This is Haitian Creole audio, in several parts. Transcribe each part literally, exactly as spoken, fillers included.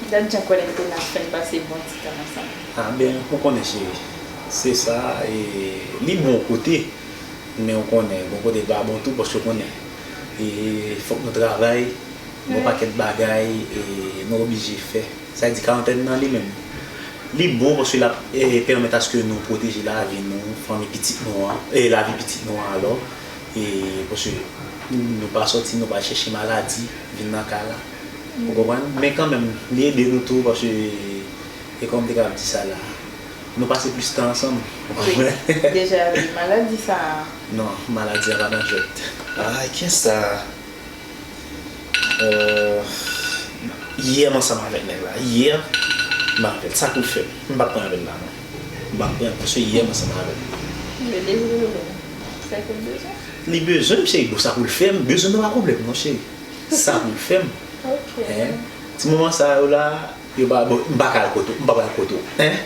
Gad jan Colentena fè n pase bon ti tan ansanm. Ah, ben, ou konnen, cheri. Se sa, e, li bon kote, men ou konnen, bon kote pa bon tou, paske ou konnen. E, fòk nou travay, gon pakèt bagay, e, nou oblije fè. Sa vle di karantèn nan li menm, li bon paske l ap, e, pèmèt aske nou pwoteje lavi nou, fanmi pitit nou an, e, lavi pitit nou an alò, e, paske nou pa sòti, nou pa chèche maladi, vin nan kay la. Ou konprann? Men kanmenm, li ede nou tou, paske, e kòm m te ka ap di sa la, nou pase plis tan ansanm. Ou konprann? Deja, wi, maladi sa a. Non, maladi a pa nan jwèt. Ay, kiyès sa? Euh, yè m ansanm avèk nèg la. Yè, m avè l. Sa pou l fè m? M p ap pran avè l la, non. M p ap pran, paske yè m ansanm avè l. Men depi l bezwen, sa ke l bezwen? Li bezwen m, cheri. Bon, sa pou l fè m? Bezwen nan pa pwoblèm, non, cheri. Sa pou l fè m. Ok. Hein? Ti moman sa yo la, yo pa, bon, m pa ka al kote w, m pa pral kote w. Hein?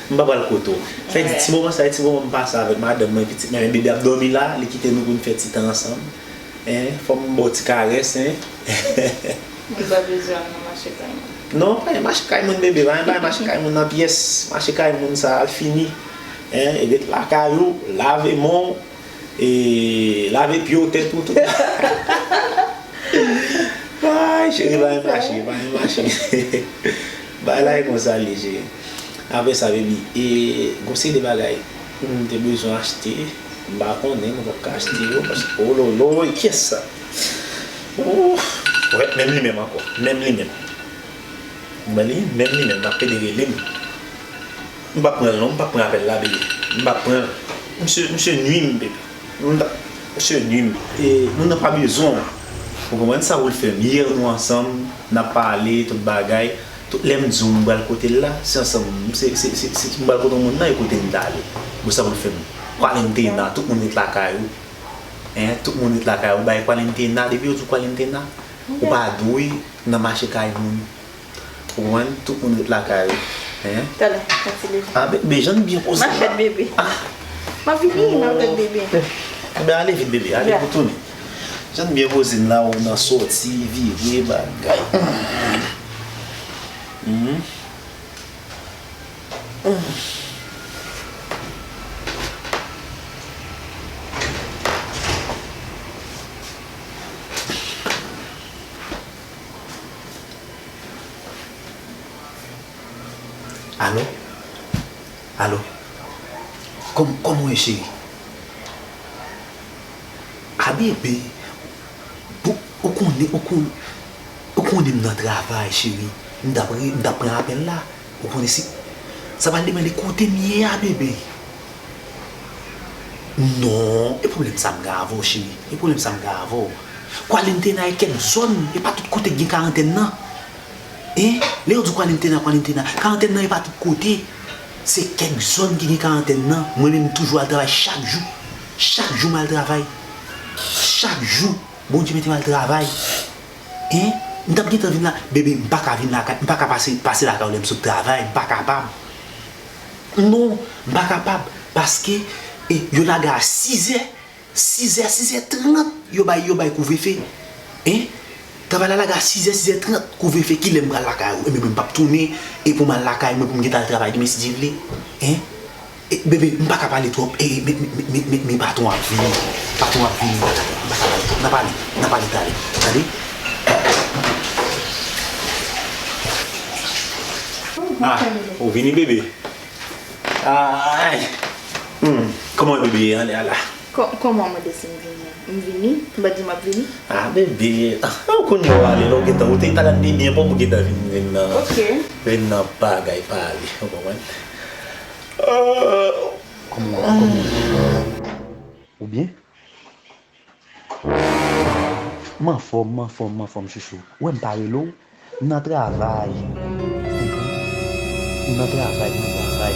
M pa pral kote w. Sa vle di, ti moman sa, ti moman m pase avèk madanm mwen, pitit mwen, men bebe ap dòmi la, li kite nou pou n fè ti tan ansanm. Hein? Fò m ba w ti karès, hein? Mwen pa bezwen al nan mache kay moun. Non, pa gen mache kay moun, bebe, pa gen, pa gen mache kay moun nan pyès. Mache kay moun sa, al fini. Hein? E ret lakay ou, lave men w, e lave pye w, tèt ou, tout. Ay, cheri, pa gen mache, pa gen mache. Bagay la e konsa l ye, cheri. Apre sa, baby, e gon seri de bagay m te bezwen achte, m pa konnen, nou pap ka achte yo, paske, ololo, e kiyès sa? Ouf, wè, menm li menm ankò, menm li menm. Mwen li, menm li menm, l ap pede rele m. M p ap pran l non, m p ap pran apèl la, bebe. M p ap pran l. Misye, misye nui m, bebe. M p ap, misye nui m. E, moun nan pa bezwen w. Ou konprann sa pou l fè m? Yè nou ansanm, n ap pale, tout bagay. Tout lè m di w m pral kote l la, se ansanm, se, se, se, se, m pral kote yon moun nan, e kote n t ale. Bon, sa pou l fè m? Kwalentena, tout moun ret lakay ou. Hein, tout moun ret lakay ou, bay kwalentena, depi yo di w kwalentena, ou pa dwe nan mache kay moun. Ou konprann? Tout moun ret lakay ou. Hein? Talè, pati leve. Ah, bebe, jan n byen poze la. Machèt bebe. Ah. M ap vini, machèt bebe. Enben, ale vit, bebe, ale pou tounen. Jan n byen poze n la, ou nan sòti, vire, bagay. Hmm. Alo? Alo? Kòm-, kòman w ye, cheri? A bebe, bon, ou konnen, ou kon-, ou konnen m nan travay, cheri. M t ap re-, m t ap pran apèl la. Ou konnen si, sa pral depann de kote m ye a, bebe. Non, e pwoblèm sa m gen avè w, cheri. E pwoblèm sa m gen avè w. Kwalentena e kèk zòn, e pa tout kote k gen karantèn nan. Hein? Lè yo di w kwalentena, kwalentena, karantèn nan e pa tout kote. Se kèk zòn ki gen karantèn nan. Mwen menm, m toujou al travay chak jou. Chak jou m al travay. Chak jou. Bondye mete m al travay. Hein? M t ap gentan vin la. Bebe, m pa ka vin lakay, m pa ka pase, pase lakay ou lè m sot travay. M pa kapab. Non, m pa kapab. Paske, e, yo lage a sizè. Sizè, sizè trant, yo bay, yo bay kouvrefe. Hein? Travay la lage a sizè, sizè trant, kouvrefe, kilè m pral lakay ou? Ebyen, mwen, m p ap tounen, e pou m al lakay mwen, pou m gentan al travay demen, si Dye vle. Hein? E, bebe, m pa ka pale twòp. E, men, men, men, men, men patwon ap vini. Patwon ap vini. M pa ka pale twòp. N a pale. N a pale talè. Tande? Ah, ou vini, bebe? Ay. Hmm. Kòman bebe ye? Anlè a la. Kò-, kòman w mande si m vini? M vini? M pa di m ap vini? Ah, bebe. Ah, ou konn lè w ale, lè w gentan, ou te ta gade byen pwòp, ou gentan vin, vin nan, ok, vin nan bagay pale. Ou konprann? Euh. Kòman, kòman? Ou byen? M anfòm, m anfòm, m anfòm, chouchou. Ou wè m pa rele w? M nan travay. M nan travay, m nan travay.